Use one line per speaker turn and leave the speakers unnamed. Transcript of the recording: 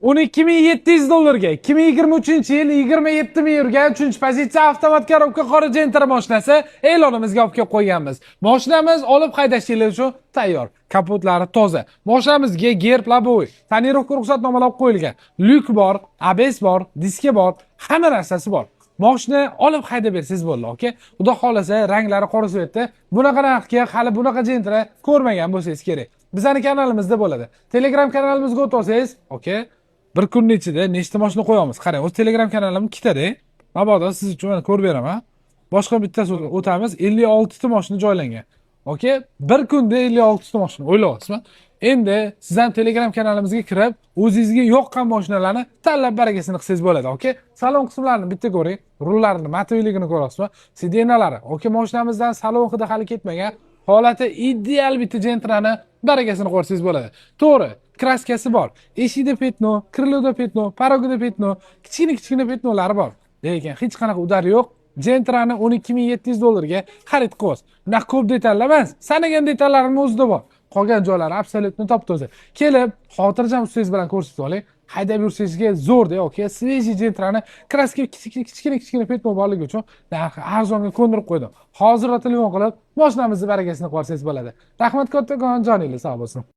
12 700 dollarga 2023 yil, 27 ming yurgan, 3 pozitsiya, avtomat коробка, qora Gentra mashinasi e'lonimizga olib kelib qo'yganmiz. Mashinamiz olib haydashinglar uchun tayyor. Kapotlari toza. Mashinamizga gerb, лобовой, тонировка, ruxsatnomalar olib qo'yilgan. Lyuk bor, ABS bor, diski bor, hamma narsasi bor. Moshina olib haydab bersangiz bo'ldi, aka. Xudo xohlasa, ranglari qora цвет da. Bunaqa narxga hali bunaqa Gentra ko'rmagan bo'lsangiz kerak. Bizani kanalimizda bo'ladi. Telegram kanalimizga o'tib olsangiz, aka, bir kunni ichida nechta mashina qo'yamiz? Qarang, o'zi Telegram kanalim ikkitada. Mabodo siz uchun mana ko'rib beraman. Boshqa bittasi o'tamiz, 56 ta mashina joylangan. Aka, bir kunda 56 ta mashina, o'ylayapsizmi? Endi siz ham Telegram kanalimizga kirib, o'zingizga yoqqan mashinalarni tanlab, barakasini qilsangiz bo'ladi, aka. Salon qismlarini bitta ko'ring. Rullarini матовый ligini ko'ryapsizmi? Сиденья lari, aka, mashinamizdan salon hidi hali ketmagan. Holati ideal bitta Gentrani barakasini ko'rsangiz bo'ladi. To'g'ri, краска si bor. Eshikda пятно, крыло da пятно, порог ida пятно, kichkina kichkina пятно lari bor. Lekin hech qanaqa удар yo'q. Gentrani 12 700 dollarga xarid qilyapsiz. Unaqa ko'p detallar emas, sanagan detallarini o'zida bor. Qolgan joylari абсолютно top-toza. Kelib, xotirjam ustingiz bilan ko'rsatib oling. Haydab yursangizga zo'rda, aka. Свежий Gentrani краска, kichkina kichkina пятно borligi uchun narxi arzonga ko'ndirib qo'ydim. Hozir telefon qilib, mashinamizni barakasini qilib olsangiz bo'ladi. Rahmat kattakon, joningiz sog' bo'lsin.